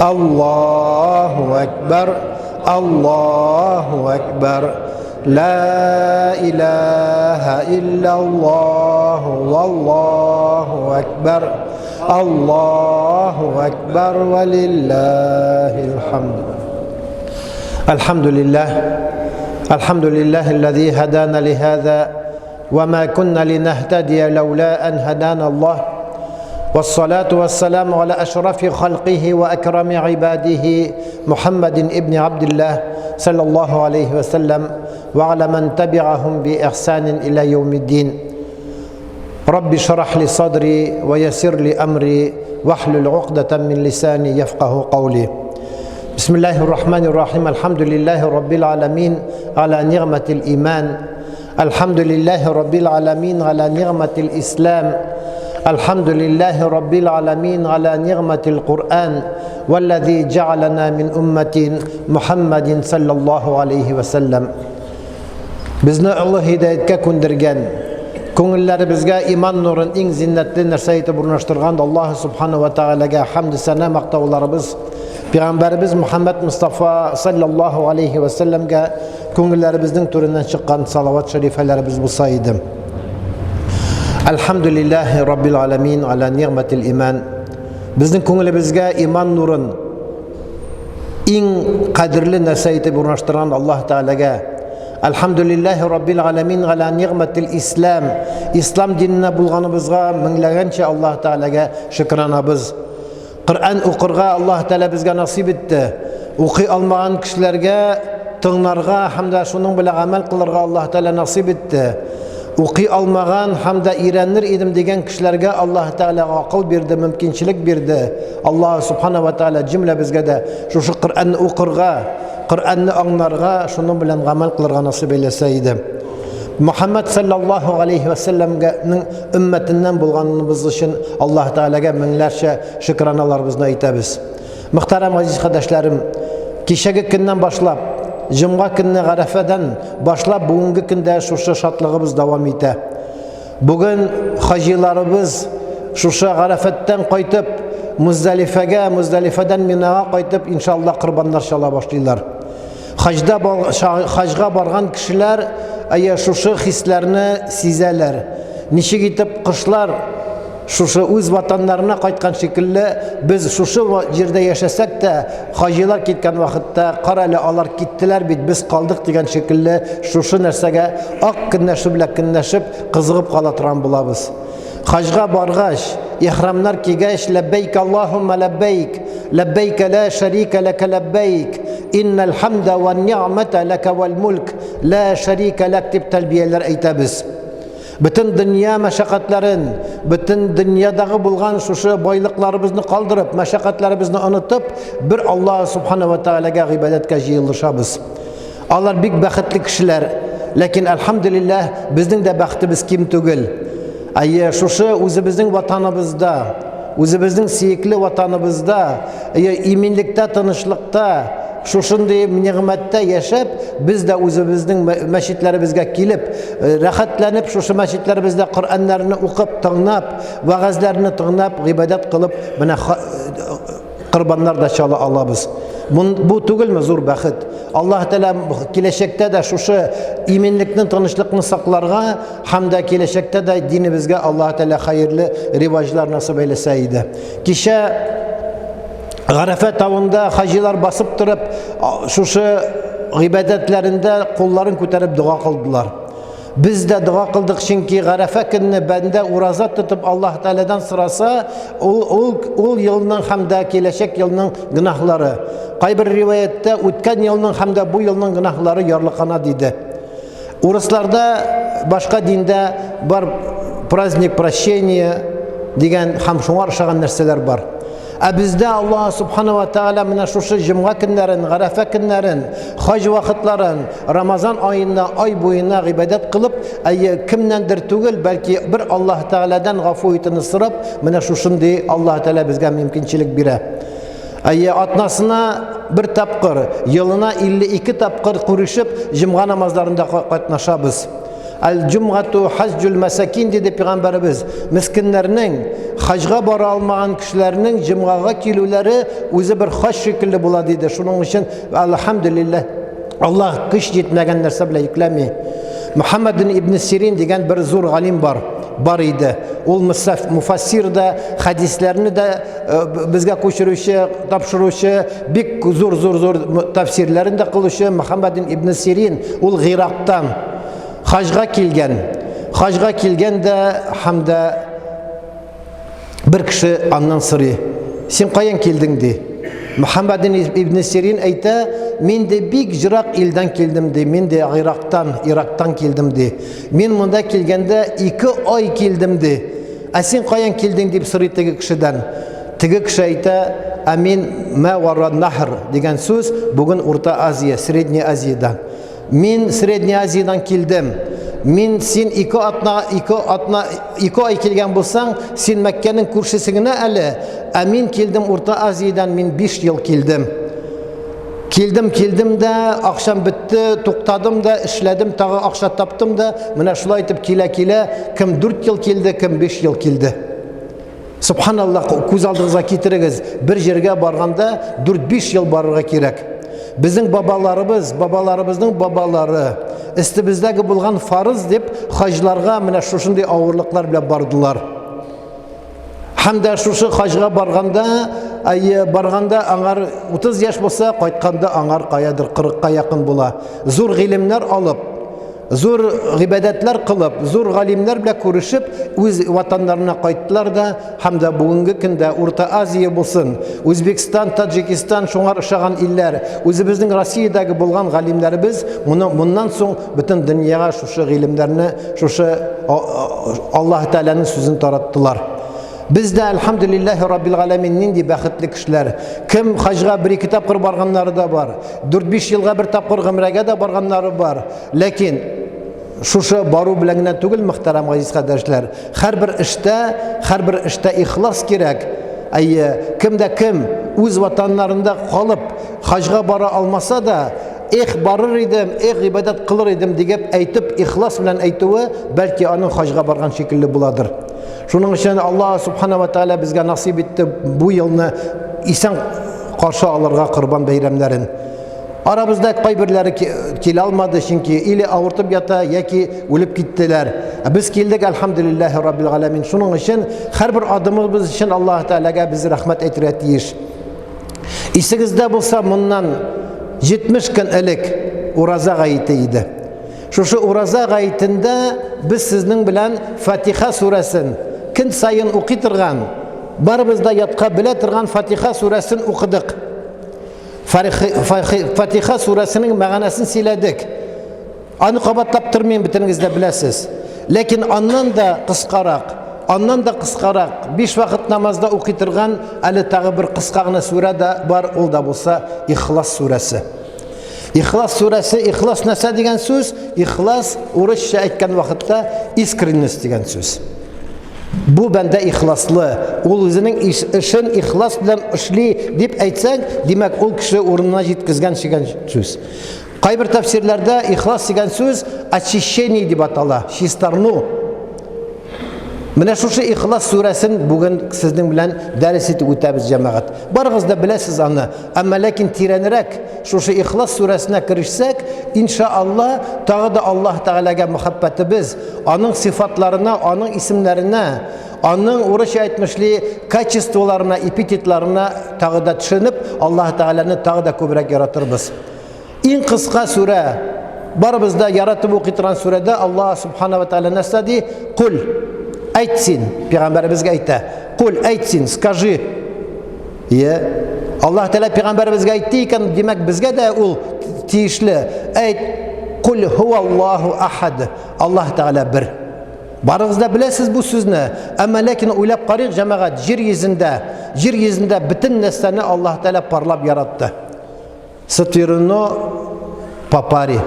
Аллаһу әкбәр, Аллаһу әкбәр. Ла илаһа иллаллаһу валлаһу әкбәр. Аллаһу әкбәр ва лиллаһил хамд. Әлхәмдүлилләһ. Әлхәмдүлилләһ аллази һадана лиһаза وما كنا لنهتدي لولا أن هدانا الله والصلاة والسلام على أشرف خلقه وأكرم عباده محمد ابن عبد الله صلى الله عليه وسلم وعلى من تبعهم بإحسان إلى يوم الدين رب اشرح لي صدري ويسر لي أمري واحلل عقدة من لساني يفقه قولي بسم الله الرحمن الرحيم الحمد لله رب العالمين على نعمة الإيمان الحمد لله رب العالمين على نعمة الإسلام الحمد لله رب العالمين على نعمة القرآن والذي جعلنا من أمة محمد صلى الله عليه وسلم Безне Аллаһ һидаяткә күндергән, күңелләребезгә иман нурын иң зиннәтле нәрсә итеп урнаштырган Аллаһ субхана ва тәгаләгә хәмд сәна мактауларыбыз, пәйгамбәребез Мухаммад Мустафа саллаллаһу алейхи ва сәлләмгә күңелләребезнең түреннән чыккан салават шәрифәләребез булса иде. Әлхәмдүлилләһи раббил аламин аля нигъмәтил иман. Безнең күңелебезгә иман нурын иң кадерле нәрсә итеп урнаштырган Аллаһ Тәгаләгә Әлхәмдүлилләһи раббил аламин аля нигъмәтил ислам. Ислам диненә булганыбызга меңләгәнчә Аллаһ Тәгаләгә шөкранабыз. Коръән укырга Аллаһ Тәгалә безгә насыйп итте. Укый алмаган кешеләргә тыңларга һәм дә шуның белән гамәл кылырга Аллаһ Тәгалә насыйп итте. Укый алмаган һәм дә өйрәнер идем дигән кешеләргә Аллаһ Тәгалә акыл бирде, мөмкинчелек бирде. Аллаһ Субхана ва Тәгалә җөмләбезгә дә шушы Коръәнне укырга, Коръәнне аңларга, шуның белән гамәл кылырга насыйп әйләсә иде. Мөхәммәд саллаллаһу алейхи ва сәлләмгәнең өммәтеннән булганыбыз өчен Аллаһ Тәгаләгә меңләрчә шөкраналарыбызны әйтәбез. Мөхтәрәм газиз кардәшләрем, кичәге көннән башлап, җомга көнне Гарәфәдән башлап бүгенге көндә шушы шатлыгыбыз дәвам итә. Бүген хаҗиларыбыз шушы Гарәфәттән кайтып, Муздалифәгә, Муздалифәдән Минага кайтып, иншаллаһ, корбаннар чала башлыйлар. Хаҗда хаҗга барган кешеләр әйе шушы хисләрне сизәләр. Ничек итеп кошлар шушы үз ватаннарына кайткан шикелле, без шушы җирдә яшәсәк тә, хаҗилар киткән вакытта, кара әле алар киттеләр бит, без калдык дигән шикелле, шушы нәрсәгә ак көнләшү белән көнләшеп, кызыгып кала торган булабыз. Хаҗга баргач, ихрамнар кигәч, ләббәйк Аллаһумма ләббәйк, ләббәйк ла шәрикә ләкә ләббәйк, иннәл хамда вә ни'мәтә ләкә вәл мулк, ла шәрикә ләк дип тәлбияләр әйтәбез. Бөтен дөнья мәшәкатьләрен, бөтен дөньядагы булган шушы байлыкларыбызны калдырып, мәшәкатьләребезне онытып, бер Аллаһ субхана ва тәгаләгә гыйбадәткә җыелышабыз. Алар бик бәхетле кешеләр. Ләкин, әлхәмдүлилләһ, безнең дә бәхетебез ким түгел. Әйе, шушы үзебезнең ватаныбызда, үзебезнең сөекле ватаныбызда, әйе, иминлектә, тынычлыкта, шушындый нигъмәттә яшәп, без дә үзебезнең мәчетләребезгә килеп, рәхәтләнеп шушы мәчетләребездә Коръәннәрне укып, тыңлап, вәгазьләрне тыңлап, гыйбадәт кылып, менә корбаннар да чала алабыз. Бу түгелме зур бәхет? Аллаһ Тәгалә киләчәктә дә шушы иминлекне, тынычлыкны сакларга һәм дә киләчәктә дә динебезгә Аллаһ Тәгалә хәерле риваҗлар насыйп әйләсә иде. Кичә Гарәфә тавында хаҗилар басып торып, шушы гыйбадәтләрендә кулларын күтәреп дога кылдылар. Без дә дога кылдык, чөнки Гарәфә көнне бәндә ураза тотып Аллаһ Тәгаләдән сораса, ул ул ул елның һәм дә киләчәк елның гөнаһлары. Кайбер риваяттә үткән елның һәм дә бу елның гөнаһлары ярлыкана диде. Урысларда башка диндә бар праздник прощения дигән һәм шуңа охшаган нәрсәләр бар. Ә бездә Аллаһ Субхана ва Тааля менә шушы җомга көннәрен, Гарәфә көннәрен, хаҗ вакытларын, Рамазан аенда ай буена гыйбадәт кылып, әйе, кемнәндер түгел, бәлки бер Аллаһ Таалядан гафу итүне сорап, менә шушындый Аллаһ Тааля безгә мөмкинчелек бирә. Әйе, атнасына бер тапкыр, елына 52 тапкыр күрешеп, җомга намазларында катнашабыз. Әл-җумгату хаҗҗул мәсакин диде пәйгамбәребез. Мескеннәрнең, хаҗга бара алмаган кешеләрнең җомгага килүләре үзе бер хаҗ шикелле була диде. Шуның өчен әлхәмдүлилләһ Аллаһ көч җитмәгән нәрсә белән йөкләми. Мөхәммәд ибн Сирин дигән бер зур галим бар, бар иде. Ул муфассир да, хәдисләрне дә э, безгә күчерүче, тапшыручы, бик зур-зур-зур тәфсирләрен дә кылучы Мөхәммәд ибн Сирин, ул Гыйрактан хаҗга килгән. Хаҗга килгән дә һәм дә бер кеше аннан сорый. Син каян килдең ди. Мөхәммәд ибн Сирин әйтә, мин дә бик җырак илдән килдем ди, мин дә Ирактан, Ирактан килдем ди. Мин монда килгәндә 2 ай килдем ди. Ә син каян килдең дип сорый теге кешедән. Теге кеше әйтә, ә мин мә вара нахр дигән сүз бүген Урта Азия, Средняя Азиядән. Мин Средняя Азиядән килдем. Мин син ике атна, ике атна, ике ай килгән булсаң, син Мәккәнең күршесе генә әле, ә мин килдем Урта Азиядән, мин 5 ел килдем. Килдем, килдем дә, акчам бетте, туктадым да, эшләдем, тагы акча таптым да, менә шулай итеп килә-килә, кем 4 ел килде, кем 5 ел килде. Субханаллах, күз алдыгызга китерегез, бер җиргә барганда 4-5 ел барырга кирәк. Безнең бабаларыбыз, бабаларыбызның бабалары өстебездәге булган фарыз дип хаҗларга менә шушындый авырлыклар белән бардылар. Һәм дә шушы хаҗга барганда, әйе, барганда аңар 30 яшь булса, кайтканда аңар каядыр 40-ка якын була. Зур гыйлемнәр алып, Зур гыйбадәтләр кылып, зур галимнәр белән күрешеп, үз ватаннарына кайттылар да, һәм дә бүгенге көндә Урта Азия булсын, Үзбекстан, Таджикистан, шуңар ошаган илләр, үзебезнең Россиядәге булган галимнәребез моны моннан соң бөтен дөньяга шушы гыйлемнәрне, шушы Аллаһ Тәгаләнең сүзен тараттылар. Без дә, әлхәмдүлилләһи раббил галәмин, нинди бәхетле кешеләр. Кем хаҗга бер-ике тапкыр барганнары да бар. 4-5 елга бер тапкыр гомрәгә дә барганнары бар. Ләкин шушы бару белән генә түгел, мөхтәрәм газиз кардәшләр. Һәрбер эштә, һәрбер эштә ихлас кирәк. Әйе, кем дә кем үз ватаннарында калып, хаҗга бара алмаса да, эх, барыр идем, эх, гыйбадәт кылыр идем дип әйтеп, ихлас белән әйтүе, бәлки аның хаҗга барган шикелле буладыр. Шуның өчен Аллаһ Субхана ва Тааля безгә насыйп итте бу елны исән каршы алырга Корбан бәйрәмнәрен. Арабызда кайберләре килә алмады, чөнки или авыртып ята, яки үлеп киттеләр. Ә без килдек, әлхәмдүлилләһи раббил галәмин. Шуның өчен һәрбер адымыбыз өчен Аллаһ Тәгаләгә без рәхмәт әйтергә тиеш. Исегездә булса, моннан 70 көн элек ураза гаете иде. Шушы ураза гаетендә без сезнең белән Фатиха сүрәсен көн саен укый торган, барыбыз да ятка белә торган Фатиха сүрәсен укыдык. Фатиха сүрәсенең мәгънәсен сөйләдек. Аны кабатлап тормыйм, бөтенегез дә беләсез. Ләкин аннан да кыскарак, аннан да кыскарак, биш вакыт намазда укый торган әле тагы бер кыска гына сүрә дә бар, ул да булса Ихлас сүрәсе. Ихлас сүрәсе, ихлас нәрсә дигән сүз? Ихлас урысча әйткән вакытта искренность дигән сүз. Бу бәндә ихласлы, ул үзенең эшен ихлас белән эшли дип әйтсәң, димәк, ул кеше урынына җиткезгән дигән сүз. Кайбер тәфсирләрдә ихлас дигән сүз очищение дип атала, чистарну. Менә шушы Ихлас сүрәсен бүген сезнең белән дәрес итеп үтәбез, җәмәгать. Барыгыз да беләсез аны. Әмма ләкин тирәнрәк шушы Ихлас сүрәсенә керешсәк, иншаалла, тагы да Аллаһ Тәгаләгә мәхәббәтебез, аның сыйфатларына, аның исемнәренә, аның урысча әйтмешли качестволарына, эпитетларына тагы да төшенеп, Аллаһ Тәгаләне тагы да күбрәк яратырбыз. Иң кыска сүрә, барыбыз да яратып укый торган сүрәдә Аллаһ Субхана ва Тааля нәрсә ди? Кул, әйт син, пәйгамбәребезгә әйтә. Кул, әйт син, скажи. Е, Аллаһ Тааля пәйгамбәребезгә әйтте икән, димәк, безгә дә ул тиешле. Әйт, кул хуаллаһу ахад. Аллаһ Тааля бер. Барыгыз да беләсез бу сүзне. Әмма ләкин уйлап карыйк, җәмәгать, җир йөзендә, җир йөзендә бөтен нәрсәне Аллаһ Тааля парлап яратты. Сотворено по паре.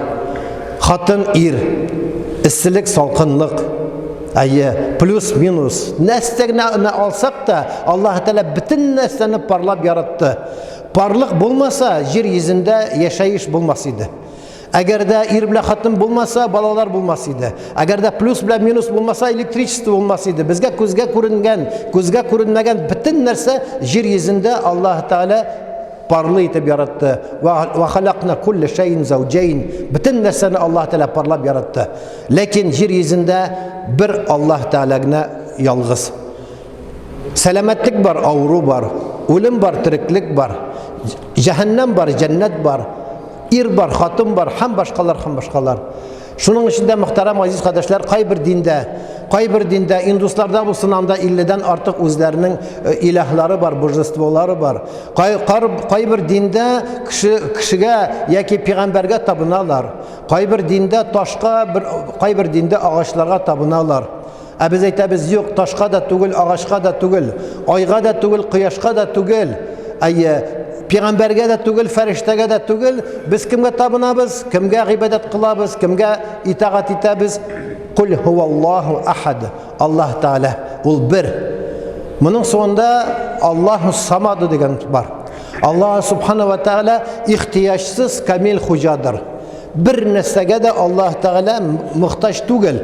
Хатын ир. Эсселек, салкынлык. Әйе, плюс, минус. Нәрсә генә алсак та, Аллаһ Тәгалә бөтен нәрсәне парлап яратты. Парлык булмаса, җир йөзендә яшәеш булмас иде. Әгәр дә ир белән хатын булмаса, балалар булмас иде. Әгәр дә плюс белән минус булмаса, электричество булмас иде. Безгә күзгә күренгән, күзгә күренмәгән бөтен нәрсә җир йөзендә Аллаһ Тәгалә парлы итеп яратты. Ва халакна кулле шәйин зауҗәйн. Бөтен нәрсәне Аллаһ Тәгалә парлап яратты. Ләкин җир йөзендә бер Аллаһ Тәгалә генә ялгыз. Сәламәтлек бар, авыру бар, үлем бар, тереклек бар, җәһәннәм бар, җәннәт бар, ир бар, хатын бар һәм башкалар һәм башкалар. Шуның өчен дә мөхтәрәм азиз кардәшләр, кайбер диндә, кайбер диндә индусларда булсын анда 50-дән артык үзләренең э, илаһлары бар, божестволары бар. Кай, кайбер диндә кеше кешегә яки пәйгамбәргә табыналар. Кайбер диндә ташка, бер, кайбер диндә агачларга табыналар. Ә без әйтәбез, юк, ташка да түгел, агачка да түгел, айга да түгел, кояшка да түгел. Әйе, пәйгамбәргә дә түгел, фәрештәгә дә түгел. Без кемгә табынабыз, кемгә гыйбадәт кылабыз, кемгә итагать итәбез? Кул һуаллаһу ахад. Аллаһ Тааля ул бер. Моның соңында Аллаһу самады дигән бар. Аллаһ субхана ва тааля ихтыяҗсыз камил хуҗадыр. Бер нәрсәгә дә Аллаһ Тәгалә мохтаҗ түгел.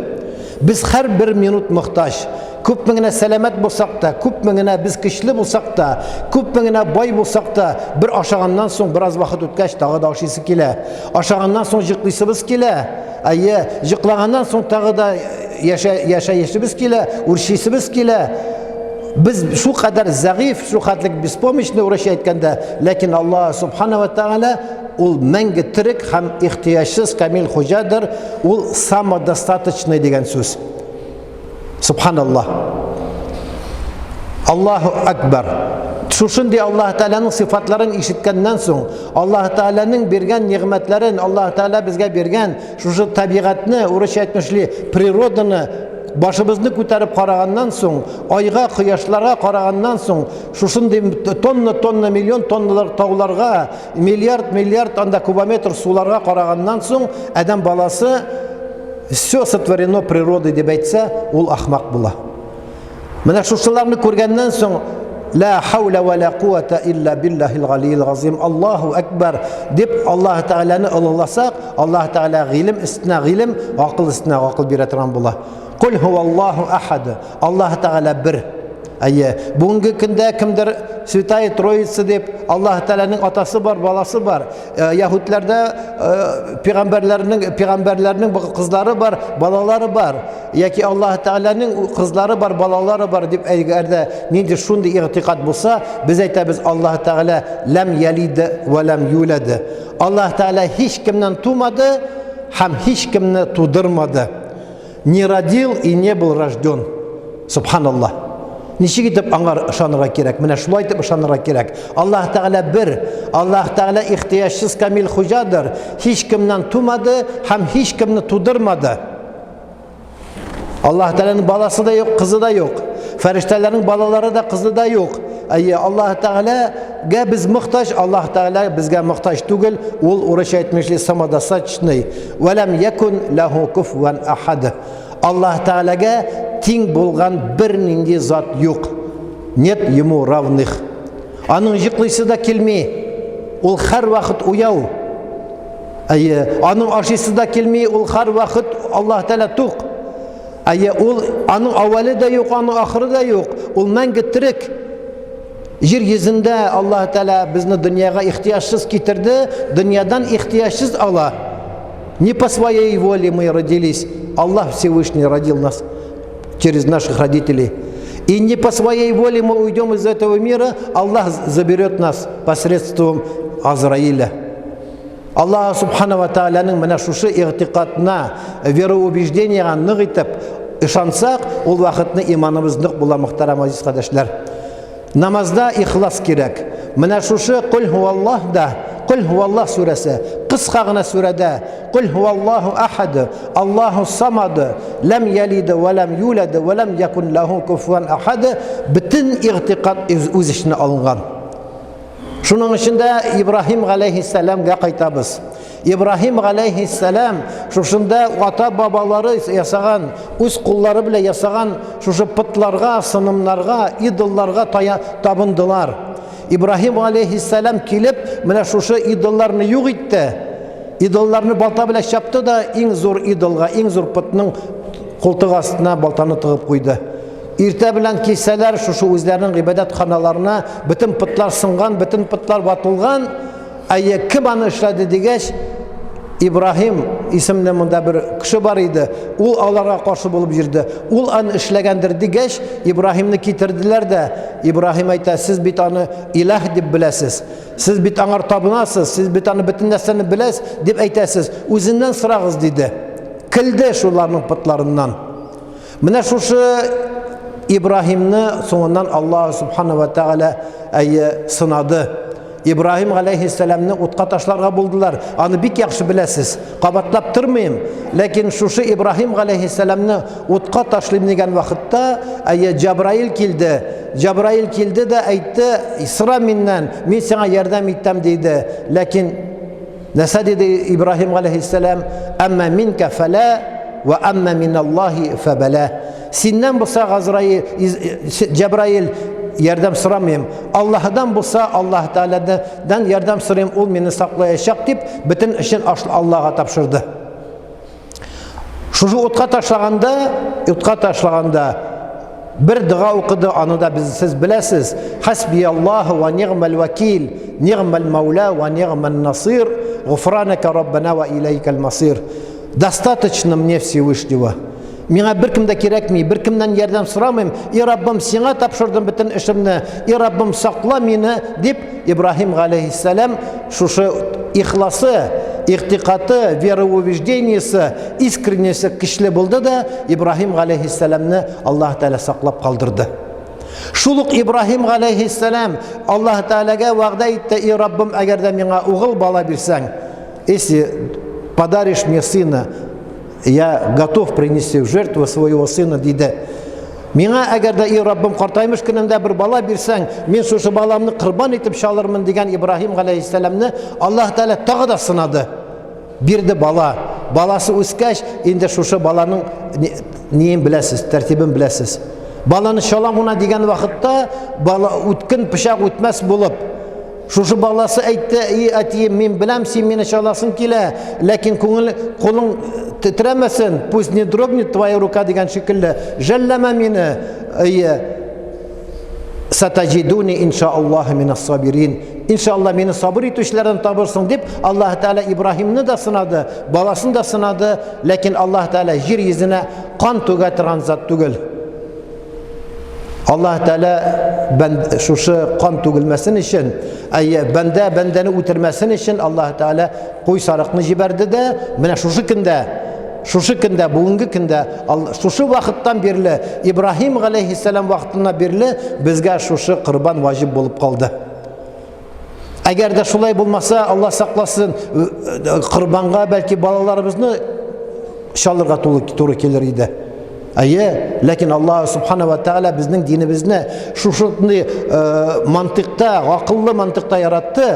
Без һәр бер минут мохтаҗ. Күпме генә сәламәт булсак та, күпме генә без көчле булсак та, күпме генә бай булсак та, бер ашаганнан соң бераз вакыт үткәч тагы да ашыйсы килә. Ашаганнан соң җыклыйсыбыз килә. Әйе, җыклаганнан соң тагы да яшә яшәешебез килә, үрчисебез килә. Без шул кадәр зәгыйфь, шул хәтлек беспомощный урысча әйткәндә, ләкин Аллаһ субхана ва тааля ул мәңге терек һәм ихтыяҗсыз камил хуҗадыр, ул самодостаточный дигән сүз. Субханаллах. Аллаһу акбар. Шушындый Аллаһ Тәгаләнең сыйфатларын ишеткәннән соң, Аллаһ Тәгаләнең биргән нигъмәтләрен, Аллаһ Тәгалә безгә биргән шушы табигатьне, урысча әйтмешли, природаны башыбызны күтәреп караганнан соң, айга, кояшларга караганнан соң, шушындый тонна-тонна, миллион тонналар тауларга, миллиард-миллиард анда кубометр суларга караганнан соң, адәм баласы все сотворено природой дип әйтсә, ул ахмак була. Менә шушыларны күргәннән соң, Ла хауля ва ла куата илля биллахил галиил газим. Аллаһу акбар дип Аллаһ Тәгаләне олыласак, Аллаһ Тәгалә гыйлем өстенә гыйлем, акыл өстенә акыл бирә торган була. Кул һуаллаһу ахад. Аллаһ Тәгалә бер. Әйе, бүгенге көндә кемдер Святая Троица дип, Аллаһ Тәгаләнең атасы бар, баласы бар. Э, яһүдләрдә э, пәйгамбәрләрнең пәйгамбәрләрнең кызлары бар, балалары бар. Яки Аллаһ Тәгаләнең кызлары бар, балалары бар дип әгәр дә нинди шундый игътикад булса, без әйтәбез Аллаһ Тәгалә ләм ялид ва ләм юлад. Аллаһ Тәгалә һич кемнән тумады һәм һич кемне тудырмады. Не родил и не был рожден. Субханаллах. Ничек итеп аңар ышанырга кирәк? Менә шулай итеп ышанырга кирәк. Аллаһ Тәгалә бер, Аллаһ Тәгалә ихтыяҗсыз камил хуҗадыр. Һич кемнән тумады һәм һич кемне тудырмады. Аллаһ Тәгаләнең баласы да юк, кызы да юк. Фәрештәләрнең балалары да, кызы да юк. Әйе, Аллаһ Тәгаләгә без мохтаҗ, Аллаһ Тәгалә безгә мохтаҗ түгел. Ул урысча әйтмешли самодостаточный. Вә ләм якун ләһу куфуан ахад. Аллаһ Тәгаләгә тиң булган бернинди зат юк. Нет ему равных. Аның йоклыйсы да килми. Ул һәрвакыт уяу. Әйе, аның ашыйсы да килми, ул һәрвакыт Аллаһ Тәгалә тук. Әйе, ул аның әүвәле дә юк, аның ахыры да юк. Ул мәңге терек. Җир йөзендә Аллаһ Тәгалә безне дөньяга ихтыяҗсыз китерде, дөньядан ихтыяҗсыз ала. Не по своей воле мы родились. Аллах Всевышний родил нас через наших родителей. И не по своей воле мы уйдем из этого мира, Аллах заберет нас посредством Азраиля. Аллаһ Субхана ва Тааляның менә шушы игътикадына, вероубеждениега нык итеп ышансак, ул вакытны иманыбыз нык була, мөхтәрәм азиз кардәшләр. Намазда ихлас кирәк. Менә шушы Кул һуаллаһ да, Кул һуаллаһ сүрәсе, кыска гына сүрәдә Кул һуаллаһу ахад, Аллаһу самад, ләм ялид ва ләм юлад ва ләм якун лаху куфуан ахад бөтен игътикад үз эченә алынган. Шуның өчен дә Ибраһим галәйһиссәламгә кайтабыз. Ибраһим галәйһиссәлам шушында ата-бабалары ясаган, үз куллары белән ясаган шушы потларга, сынымнарга, идолларга табындылар. Ибраһим галәйһиссәлам килеп, менә шушы идолларны юк итте. Идолларны балта белән чапты да, иң зур идолга, иң зур потның култык астына балтаны тыгып куйды. Иртә белән килсәләр, шушы үзләренең гыйбадәт ханаларына бөтен потлар сынган, бөтен потлар ватылган. Әйе, кем аны эшләде дигәч, Ибраһим исемле монда бер кеше бар иде. Ул аларга каршы булып йөрде. Ул аны эшләгәндер дигәч, Ибраһимны китерделәр дә, Ибраһим әйтә, сез бит аны илаһ дип беләсез. Сез бит аңар табынасыз, сез бит аны бөтен нәрсәне беләсез дип әйтәсез. Үзеннән сорагыз диде. Килде шуларның потларыннан. Менә шушы Ибраһимны соңыннан Аллаһ субхана ва тааля әйе сынады. Ибраһим галәйһиссәламны утка ташларга булдылар. Аны бик яхшы беләсез. Кабатлап тормыйм. Ләкин шушы Ибраһим галәйһиссәламны утка ташлыйм дигән вакытта, әйе Җабраил килде. Җабраил килде дә әйтте, "Сора миннән, мин сиңа ярдәм итәм" диде. Ләкин Нәрсә диде Ибраһим галәйһиссәлам? Әмма минка фәлә ва әмма миналлаһи фәбәлә. Синнән булса Газраил, Җәбраил ярдәм сорамыйм. Аллаһыдан булса Аллаһ Тәгаләдән ярдәм сорыйм, ул мине саклаячак дип, бөтен эшен Аллаһга тапшырды. Шушы утка ташлаганда, утка ташлаганда бер дога укыды, аны да без сез беләсез. Хасбияллаһу ва нигъмал вакил, нигъмал маула ва нигъман насир, гуфранака раббана ва илейкал масир. Достаточно мне Всевышнего. Миңа беркем дә кирәкми, беркемнән ярдәм сорамыйм. И Раббым, сиңа тапшырдым бөтен эшемне. И Раббым, сакла мине, дип Ибраһим галәйһиссәлам шушы ихласы, игътикаты, вероубеждениесе, искреннесе көчле булды да, Ибраһим галәйһиссәламны Аллаһ Тәгалә саклап калдырды. Шул ук Ибраһим галәйһиссәлам Аллаһ Тәгаләгә вәгъдә итте: "И Раббым, әгәр дә миңа угыл бала бирсәң, если подаришь мне сына, я готов принести в жертву своего сына", диде. Миңа әгәр дә, и Раббым, картаймыш көнемдә бер бала бирсәң, мин шушы баламны корбан итеп чалырмын дигән Ибраһим галәйһиссәламне Аллаһ Тәгалә тагы да сынады. Бирде бала. Баласы үскәч, инде шушы баланың ниен беләсез, тәртибен беләсез. Баланы чалам гына дигән вакытта, бала үткен пычак үтмәс булып, Шушы баласы әйтте, и әтием, мин беләм, син мине чаласың килә, ләкин күңел, кулың тетрәмәсен, пусть не дрогнет твоя рука дигән шикелле, жәлләмә мине, әйе, сатаҗидуни иншааллаһ минас сабирин. Иншалла мине сабыр итүчеләрдән табырсың дип, Аллаһ Тәгалә Ибраһимны да сынады, баласын да сынады, ләкин Аллаһ Тәгалә җир йөзенә кан түгә торган зат түгел. Аллаһ Тәгалә бәнд, шушы кан түгелмәсен өчен, әйе, бәндә бәндәне үтермәсен өчен Аллаһ Тәгалә куй сарыкны җибәрде дә, менә шушы көндә, шушы көндә, бүгенге көндә, шушы вакыттан бирле, Ибраһим галәйһиссәлам вакытыннан бирле безгә шушы корбан ваҗиб булып калды. Әгәр дә шулай булмаса, Алла сакласын, корбанга бәлки балаларыбызны чалырга туры килер иде. Әйе, ләкин Аллаһ субхана ва тааля безнең динебезне шушындый мантыйкта, акыллы мантыйкта яратты.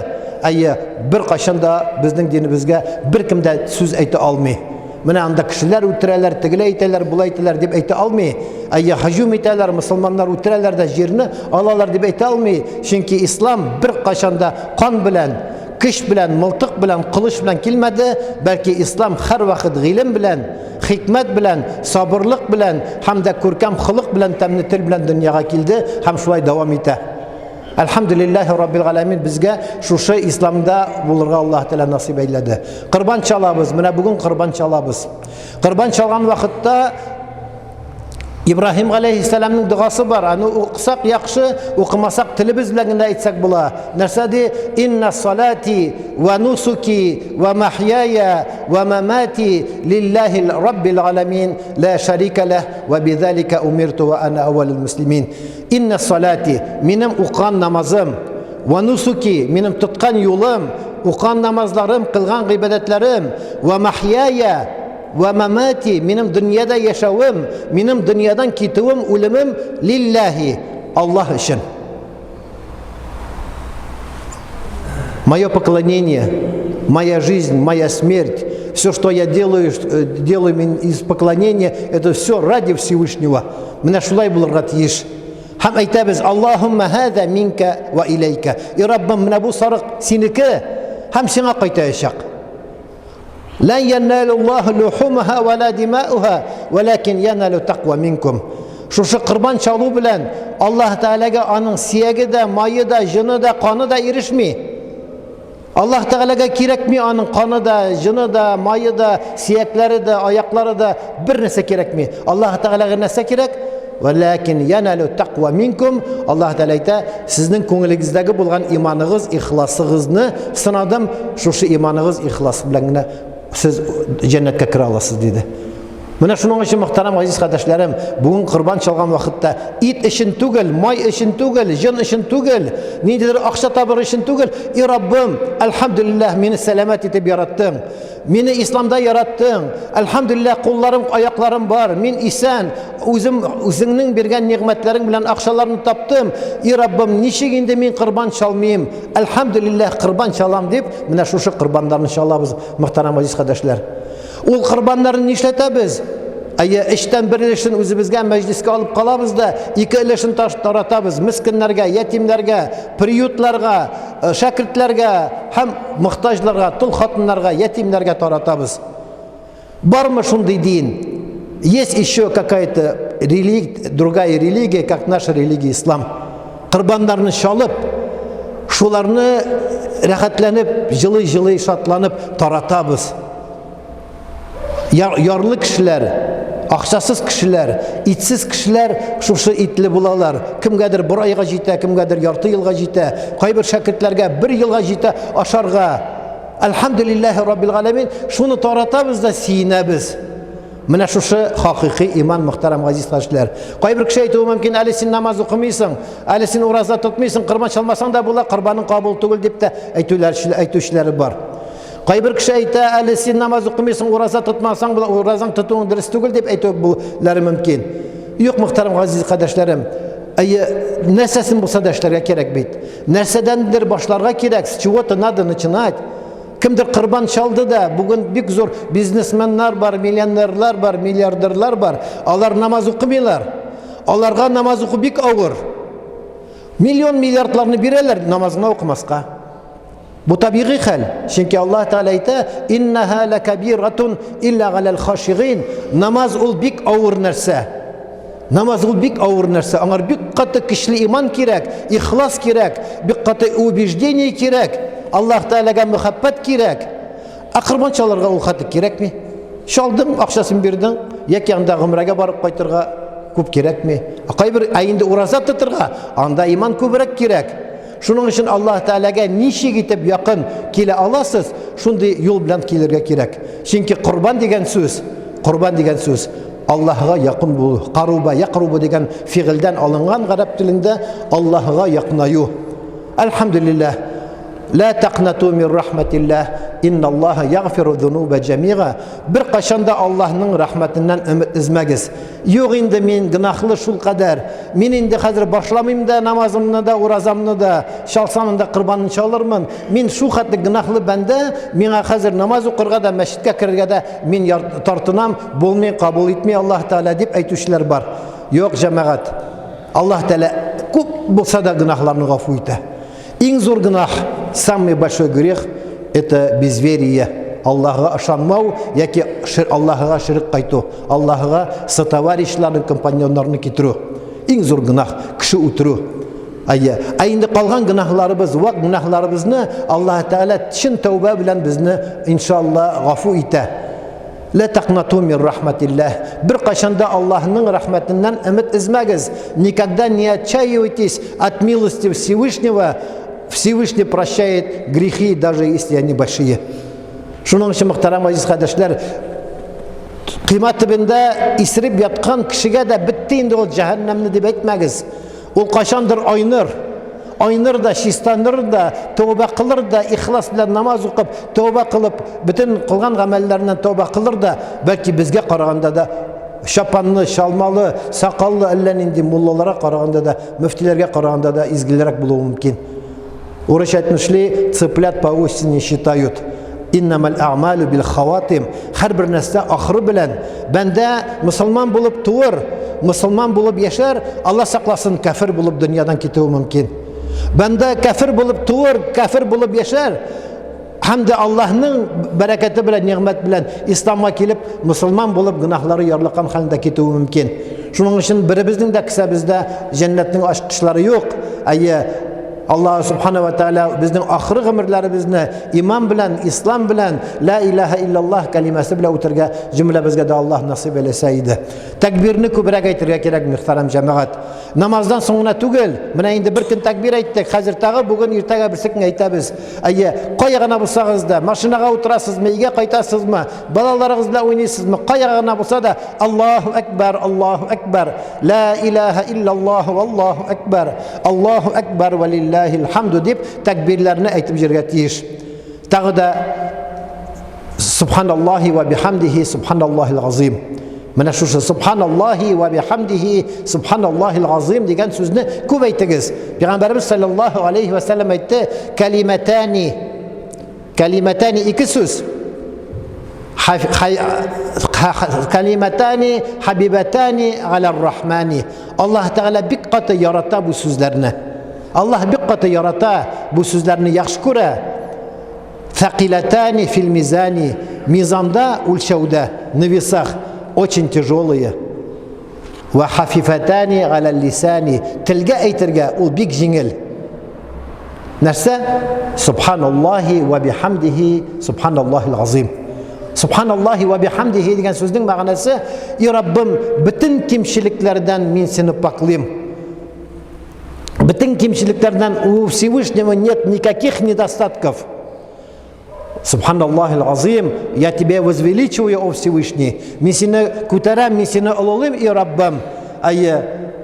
Әйе, беркайчан да безнең динебезгә беркем дә сүз әйтә алмый. Менә анда кешеләр үтерәләр, тегеләй итәләр, болай итәләр дип әйтә алмый. Әйе, һөҗүм итәләр, мөселманнар үтерәләр дә җирне алалар дип әйтә алмый. Чөнки ислам беркайчан да кан белән, көч белән, мылтык белән, кылыч белән килмәде, бәлки ислам һәрвакыт гыйлем белән, хикмәт белән, сабырлык белән һәм дә күркәм холык белән, тәмле тел белән дөньяга килде һәм шулай дәвам итә. Әлхәмдүлилләһи Раббил галәмин безгә шушы исламда булырга Аллаһ Тәгалә насыйп әйләде. Корбан чалабыз, менә бүген корбан чалабыз. Корбан чалган вакытта Ибраһим галәйһиссәламның догасы бар. Аны укысак яхшы, укымасак телебез белән генә әйтсәк була. Нәрсә ди? Инна салати ва нусуки ва махьяя ва мамати лиллахи раббил аламин ла шарика лах ва бидhalika умирту ва ана аввалул муслимин. Инна салати, минем укыган намазым, ва нусуки, минем тоткан юлым, укыган намазларым, кылган гыйбадәтләрем, ва махьяя, ва мамати, минем дөньяда яшәвем, минем дөньядан китүем, үлемем лилләһи, Аллаһ өчен. Мое поклонение, моя жизнь, моя смерть, все, что я делаю, э, делаю из поклонения, это все ради Всевышнего. Менә шулай булырга тиеш. Һәм әйтәбез, Аллаһумма хәзә минка ва иләйкә. И Раббым, менә бу сарык синеке һәм сиңа кайтаячак. Лән яналуллаһу лухумаха ва ла димауха, валакин яналу тақва минкум. Шушы корбан чалу белән Аллаһ Тәгаләгә аның сияге дә, мае да, җыны да, каны да ирешми. Аллаһ Тәгаләгә кирәкми аның каны да, җыны да, мае да, сиякләре дә, аяклары да, бер нәрсә кирәкми. Аллаһ Тәгаләгә нәрсә кирәк? Вәләкин яналу тақва минкум. Аллаһ Тәгалә әйтә, сезнең күңелегездәге булган иманыгыз, ихласыгызны сынадым. Шушы иманыгыз, ихлас белән генә сез җәннәткә керә аласыз, диде. Менә шуның өчен, мөхтәрәм газиз кардәшләрем, бүген корбан чалган вакытта ит өчен түгел, май өчен түгел, җон өчен түгел, ниндидер акча табыр өчен түгел, и Раббым, әлхәмдүлилләһ, мине сәламәт итеп яраттың. Мине исламда яраттың. Әлхәмдүлилләһ, кулларым, аякларым бар. Мин исән. Үзем үзеңнең биргән нигъмәтләрең белән акчаларны таптым. И Раббым, ничек инде мин корбан чалмыйм? Әлхәмдүлилләһ, корбан чалам дип, менә шушы корбаннарны чалабыз, мөхтәрәм газиз кардәшләр. Ул корбаннарны нишләтәбез? Әйе, өчтән бер өлешен үзебезгә мәҗлескә алып калабыз да, ике өлешен таратабыз мескеннәргә, ятимнәргә, приютларга, э, шәкертләргә һәм мохтаҗларга, тол хатыннарга, ятимнәргә таратабыз. Бармы шундый дин? Есть еще какая-то религия, другая религия, как наша религия ислам. Корбаннарны чалып, шуларны рәхәтләнеп, җылый-җылый шатланып таратабыз. Яр, ярлы кешеләр, акчасыз кешеләр, итсез кешеләр шушы итле булалар. Кемгәдер бер айга җитә, кемгәдер ярты елга җитә. Кайбер шәкертләргә бер елга җитә ашарга. Әлхәмдүлилләһи раббил галәмин. Шуны таратабыз да сөенәбез. Менә шушы хакыйкый иман, мөхтәрәм газиз кардәшләр. Кайбер кеше әйтүе мөмкин, әле син намаз укымыйсың, әле син ураза тотмыйсың, корбан чалмасаң да була, корбаның кабул түгел дип тә әйтүләр, әйтүчеләре бар. Кайбер кеше әйтә, әле син намаз укымыйсың, ураза тотмасаң, була, уразаң тотуың дөрес түгел дип әйтүләре мөмкин. Юк, мөхтәрәм газиз кардәшләрем, әйе, нәрсәсен булса да эшләргә кирәк бит. Нәрсәдәндер башларга кирәк, с чего-то надо начинать. Кемдер корбан чалды да, бүген бик зур бизнесменнар бар, миллионерлар бар, миллиардерлар бар. Алар намаз укымыйлар. Аларга намаз уку бик авыр. Миллион миллиардларны бирәләр намазны укымаска. Бу табигый хәл. Чөнки Аллаһ Тәгалә әйтә: "Иннаһа лакабиратун илля галәл хашигин". Намаз ул бик авыр нәрсә. Намаз ул бик авыр нәрсә. Аңар бик каты көчле иман кирәк, ихлас кирәк, бик каты убеждение кирәк, Аллаһ Тәгаләгә мөхәббәт кирәк. Ә корбан чалырга ул хәтле кирәкми. Чалдың, акчасын бирдең, яки анда гомрәгә барып кайтырга күп кирәкми. Ә кайбер, ә инде ураза тотырга, анда иман күбрәк кирәк. Шуның өчен Аллаһ Тәгаләгә ничек итеп якын килә аласыз, шундый юл белән килергә кирәк. Чөнки корбан дигән сүз, корбан дигән сүз Аллаһга якын булу, каруба, якрубу дигән фигыльдән алынган гарәп телендә Аллаһга якынаю. Әлхәмдүлилләһ. Ла тaqнату мин рахматиллаһ, инналлаһа ягфиру зунуба җәмига. Бер кайчан да Аллаһның рәхмәтеннән өмет өзмәгез. Юк инде мин гөнаһлы шул кадәр. Мин инде хәзер башламыйм да намазымны да, уразамны да, чалсам да корбанын чалырмын. Мин шул хәтле гөнаһлы бәндә, миңа хәзер намаз укырга да, мәчеткә керергә дә мин тартынам, булмый, кабул итми Аллаһ Тәгалә дип әйтүчеләр бар. Юк, җәмәгать. Аллаһ Тәгалә күп булса да гөнаһларны гафу итә. Иң зур гөнаһ, самый большой грех, это безверие. Аллаһыга ышанмау яки Аллаһыга ширк кайту, Аллаһыга сотоварищларны, компаньоннарны китерү. Иң зур гөнаһ, кеше үтерү. Әйе. Ә инде калган гөнаһларыбыз, вак гөнаһларыбызны Аллаһ Тәгалә чын тәүбә белән безне иншалла гафу итә. Лә тақнату мин рахматилләһ. Бер кайчан да Аллаһның рәхмәтеннән өмет өзмәгез. Никогда не отчаивайтесь от милости Всевышнего. Всевышний прощает грехи, даже если они большие. Шуның өчен, мөхтәрәм газиз кардәшләр, кыйма төбендә исереп яткан кешегә дә бетте инде ул җәһәннәмне дип әйтмәгез. Ул кайчандыр айныр. Айныр да, чистаныр да, тәүбә кылыр да, ихлас белән намаз укып, тәүбә кылып, бөтен кылган гамәлләреннән тәүбә кылыр да, бәлки безгә караганда да чапанлы, чалмалы, сакаллы әллә нинди муллаларга караганда да, мөфтиләргә караганда да изгелерәк булуы мөмкин. Урысча әйтмешли, цыплят по осени считают. Иннамал а'малу бил хаватим. Һәрбер нәрсә ахыры белән. Бәндә мусульман булып туыр, мусульман булып яшәр, Алла сакласын, кәфер булып дөньядан китүе мөмкин. Бәндә кәфер булып туыр, кәфер булып яшәр. Һәм дә Аллаһның бәрәкәте белән, нигъмәт белән исламга килеп, мусульман булып гөнаһлары ярлыкан хәлендә китүе мөмкин. Шуның өчен беребезнең дә кесәбездә җәннәтнең ачкычлары юк. Әйе, Аллаһ субхана ва тааля безнең ахыры гомерләребезне иман белән, ислам белән, ла илаһа иллаллаһ кәлимәсе белән үтәргә җөмләбезгә дә Аллаһ насыйп әйләсә иде. Тәкбирне күбрәк әйтергә кирәк, мөхтәрәм җәмәгать. Намаздан соң гына түгел, менә инде бер көн тәкбир әйттек, хәзер тагы бүген, иртәгә берсе көн әйтәбез. Әйе, кая гына булсагыз да, машинага утырасызмы, өйгә кайтасызмы, балаларыгыз белән уйныйсызмы, кая гына булса да, Аллаһу әкбәр, Аллаһу әкбәр, ла илаһа иллаллаһу, Аллаһу әкбәр, Аллаһу әкбәр вә лиллаһил хамду дип тәкбирләрне әйтеп йөрергә тиеш. Тагы да Субханаллахи ва бихамдихи субханаллахил азим. Менә шушы субханаллахи ва бихамдихи субханаллахил азим дигән сүзне күп әйтегез. Пәйгамбәребез саллаллаһу алейхи ва саллям әйтте, калиматани калиматани ике сүз. Калиматани хабибатани аля рахмани. Аллаһ Тәгалә бик каты ярата бу сүзләрне. Аллаһ бик каты ярата бу сүзләрне яхшы күрә. Фәкиләтәни фил мизани. Мизанда үлчәүдә, на весах, очень тяжелые. Вә хафифәтәни галә лисани. Телгә әйтергә ул бик җиңел. Нәрсә? Субханаллахи ва бихамдихи субханаллахил азим. Субханаллахи ва бихамдихи дигән сүзнең мәгънәсе, И Раббым, бөтен кимчелекләрдән мин сине паклыйм. Бөтен кимчелекләрдән у Всевышнего нет никаких недостатков. Субханаллахил азим, я тебя возвеличиваю, о Всевышний. Мин сине күтәрәм, мин сине олылыйм, и Раббым. Әйе,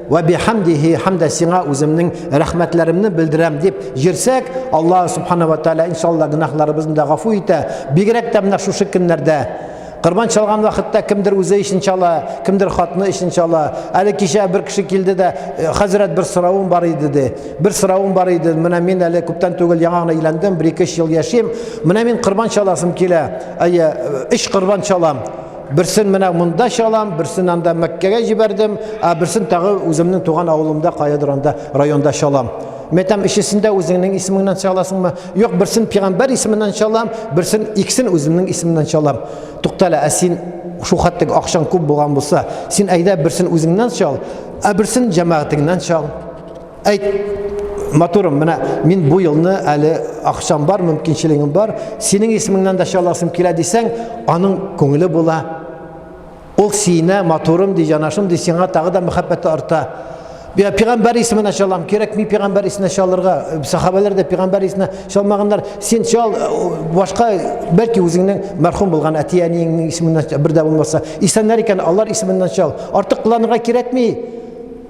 вә бихамдихи хамда сиңа үземнең рәхмәтләремне белдерәм дип җирсәк, Аллаһ субхана ва тааля иншалла гөнаһларыбызны да гафу итә. Бигрәк тә менә шушы көннәрдә Корбан чалган вакытта кемдер үзе өчен чала, кемдер хатыны өчен чала. Әле кичә бер кеше килде дә, «Э, хәзрәт бер соравым бар иде ди. Бер соравым бар иде. Менә мин әле күптән түгел яңа гына өйләндем, бер ике ел яшим. Менә мин корбан чаласым килә. Әйе, э, өч корбан чалам. Берсен менә монда чалам, берсен анда Мәккәгә җибәрдем, ә берсен тагы үземнең туган авылымда каядыр анда районда чалам. Мәйтәм, өчесен дә үзеңнең исемеңнән чаласыңмы? Юк, берсен пәйгамбәр исеменнән чалам, берсен икесен үземнең исемемнән чалам. Туктале, ә син шул хәтлек акчаң күп булган булса, син әйдә берсен үзеңнән чал, ә берсен җәмәгатеңнән чал. Әйт, матурым, менә мин бу елны әле акчам бар, мөмкинчелегем бар, синең исемеңнән дә чаласым килә дисәң, аның күңеле була. Ул сөенә, матурым ди, җанашым ди, сиңа тагы да мәхәббәте арта. Я пәйгамбәр исеменә чалам, кирәкми пәйгамбәр исеменә чалырга. Сахабәләр дә пәйгамбәр исеменә чалмаганнар. Син чал, башка бәлки үзеңнең мәрхүм булган әти-әниеңнең исеменнән бер дә булмаса, исәннәр икән, алар исеменнән чал. Артык кыланырга кирәкми.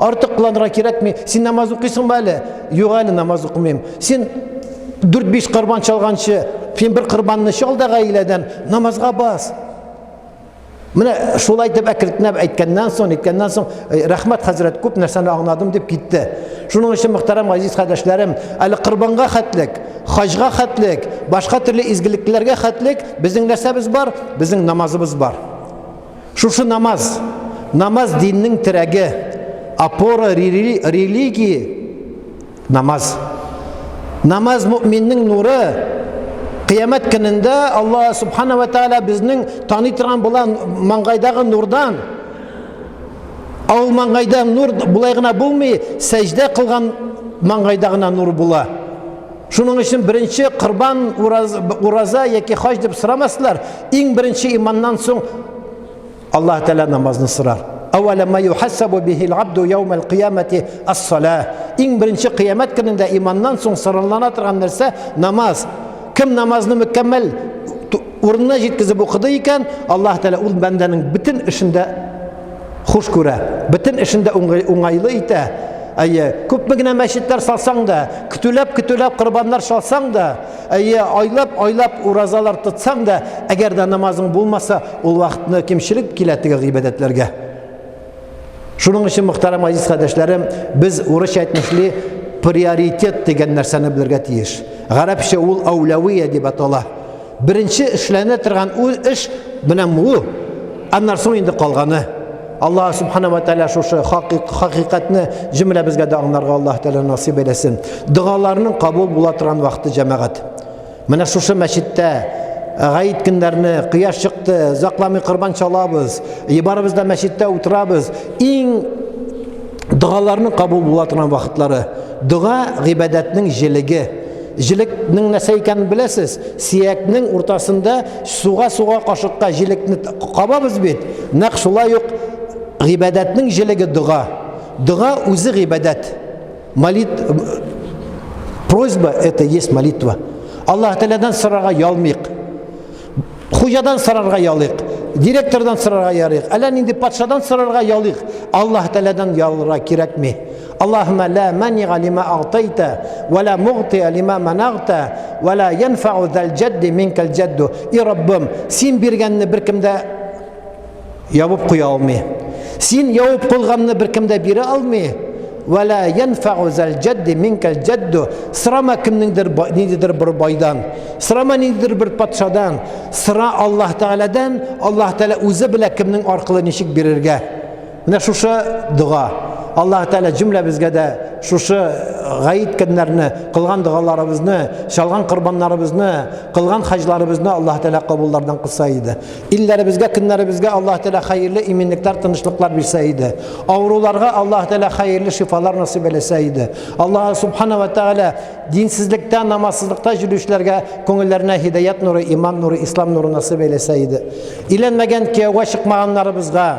Артык кыланырга кирәкми. Син намаз укыйсыңмы әле? Юк әле намаз укымыйм. Син 4-5 корбан чалганчы, син бер корбанны чал да гаиләдән намазга бас. Менә шулай дип әкренләп әйткәннән соң, әйткәннән соң, «Э, рәхмәт хәзрәт, күп нәрсәне аңладым дип китте. Шуның өчен мөхтәрәм газиз кардәшләрем, әле корбанга хәтлек, хаҗга хәтлек, башка төрле изгелекләргә хәтлек безнең нәрсәбез бар? Безнең намазыбыз бар. Шушы намаз, намаз диннең терәге, опора религии Намаз. Намаз мөминнең нуры. Кыямәт көнендә Аллаһ субхана ва тааля безнең таный торган була маңгайдагы нурдан. Ә ул маңгайда нур болай гына булмый, сәҗдә кылган маңгайда гына нур була. Шуның өчен беренче корбан ураза яки хаҗ дип сорамаслар. Иң беренче иманнан соң Аллаһ Тәгалә намазны сорар. Әүвәлә ма юхассабу бихил абду яумал кыямати ас-сала. Иң беренче кыямәт көнендә иманнан соң соралана торган нәрсә намаз. Кем намазны мөкәммәл урынына җиткезеп укыды икән, Аллаһ Тәгалә ул бәндәнең бөтен эшендә хуш күрә, бөтен эшендә уңайлы итә. Әйе, күпме генә мәчетләр салсаң да, көтүләп-көтүләп корбаннар чалсаң да, Әйе, айлап-айлап уразалар тотсаң да, әгәр дә намазың булмаса, ул вакытны кимчелек килә теге гыйбадәтләргә. Шуның өчен, мөхтәрәм газиз кардәшләрем, без урысча әйтмешли приоритет дигән нәрсәне белергә тиеш. Гарәпчә ул әүләвия дип атала. Беренче эшләнә торган ул эш менә бу. Аннан соң инде калганы. Аллаһ субхана ва тааля шушы хакыйкатьне җөмләбезгә дә аңларга Аллаһ Тәгалә насыйп әйләсен. Догаларның кабул була торган вакыты җәмәгать. Менә шушы мәчеттә Гаит көннәрне кояш чыкты, озакламый корбан чалабыз, барыбыз да мәчеттә утырабыз. Иң догаларның кабул була торган вакытлары. Дога гыйбадәтнең җелеге. Җелекнең нәрсә икәнен беләсез? Сиякнең уртасында суга-суга кашыкка җелекне кабабыз бит. Нәкъ шулай ук гыйбадәтнең җелеге дога. Дога үзе гыйбадәт. Молит... Просьба это есть молитва. Аллаһ Тәгаләдән сорарга ялмыйк. Хуҗадан сорарга ялыйк. Директордан сорарга ярыйк. Әллә нинди патшадан сорарга ялыйк. Аллаһ Тәгаләдән ялырга кирәкми. Аллаһумма ла манига лима агтайта, ва ла мугтия лима манагта, ва ла янфау зал җадди минкал җадду. И Раббым, син биргәнне беркем дә ябып куя алмый. Син ябып куйганны беркем дә бирә алмый. Ва ла янфау зал җадди минкал җадду. Сорама кемнеңдер ниндидер бер байдан, сорама ниндидер бер патшадан, сора Аллаһ Тәгаләдән, Аллаһ Тәгалә үзе белә кемнең аркылы ничек бирергә. Менә шушы дога. Аллаһ Тәгалә җөмләбезгә дә шушы гаит көннәрне, кылган догаларыбызны, чалган корбаннарыбызны, кылган хаҗларыбызны Аллаһ Тәгалә кабуллардан кылса иде. Илләребезгә, көннәребезгә Аллаһ Тәгалә хәерле иминлекләр, тынычлыклар бирсә иде. Авыруларга Аллаһ Тәгалә хәерле шифалар насыйп әйләсә иде. Аллаһ Субхана ва Тәгалә динсезлектә, намазсызлыкта йөрүчеләргә күңелләренә һидаят нуры, иман нуры, ислам нуры насыйп әйләсә иде. Өйләнмәгән, кияүгә чыкмаганнарыбызга,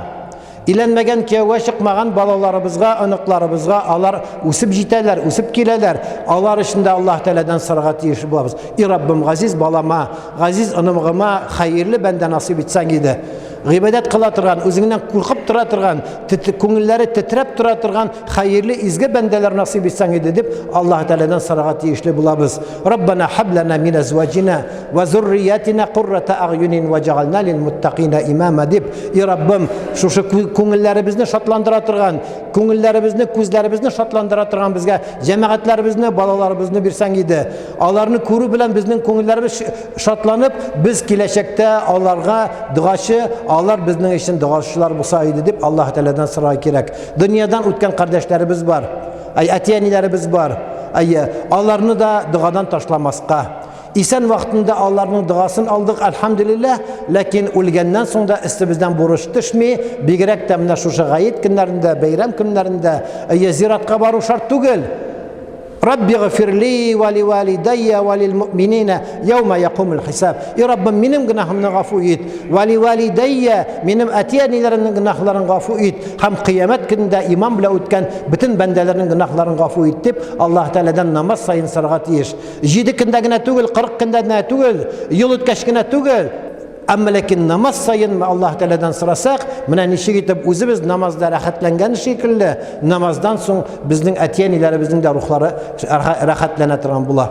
Өйләнмәгән, кияүгә чыкмаган балаларыбызга, оныкларыбызга алар үсеп җитәләр, үсеп киләләр. Алар өчен дә Аллаһ Тәгаләдән сорарга тиеш булабыз. И Раббым, газиз балама, газиз оныгыма хәерле бәндә насыйп итсәң иде. Гыйбадәт кыла торган, үзеңнән куркып тора торган, күңелләре тетрәп тора торган хәерле изге бәндәләр насыйп итсәң иде дип Аллаһ Тәгаләдән сорарга тиешле булабыз. Раббана хаб лана мин азваҗина Вә зурриятина куррата агъюнин вә җәгална лил муттакина имама дип, и Раббым, шушы күңелләребезне шатландыра торган, күңелләребезне, күзләребезне шатландыра торган безгә җәмәгатьләребезне, балаларыбызны бирсәң иде. Аларны күрү белән безнең күңелләребез шатланып, без киләчәктә аларга догачы, алар безнең өчен догачылар булса иде дип Аллаһ Тәгаләдән сорарга кирәк. Дөньядан үткән кардәшләребез бар. Әй, әти-әниләребез бар. Әйе, аларны да догадан ташламаска. Исән вакытында аларның догасын алдык, әлхәмдүлилләһ, ләкин үлгәннән соң да өстебездән бурыч төшми, бигрәк тә менә шушы гает көннәрендә, бәйрәм көннәрендә, әйе, зиратка бару шарт түгел. Рабби гфирли ва ли валидайя ва лил муъминина яума якумул хисаб. И Раббым, минем гөнаһымны гафу ит. Ва ли валидайя, минем әти-әниләремнең гөнаһларын гафу ит. Һәм кыямәт көнендә иман белән үткән бөтен бәндәләрнең гөнаһларын гафу ит дип Аллаһ Тәгаләдән намаз саен сорарга тиеш. Җиде көндә генә түгел, 40 көндә генә түгел, ел үткәч кенә түгел. Әмма ләкин намаз саен Аллаһ Тәгаләдән сорасак, менә ничек итеп үзебез намазда рәхәтләнгән шикелле, намаздан соң безнең әти-әниләребезнең дә рухлары рәхәтләнә торган була.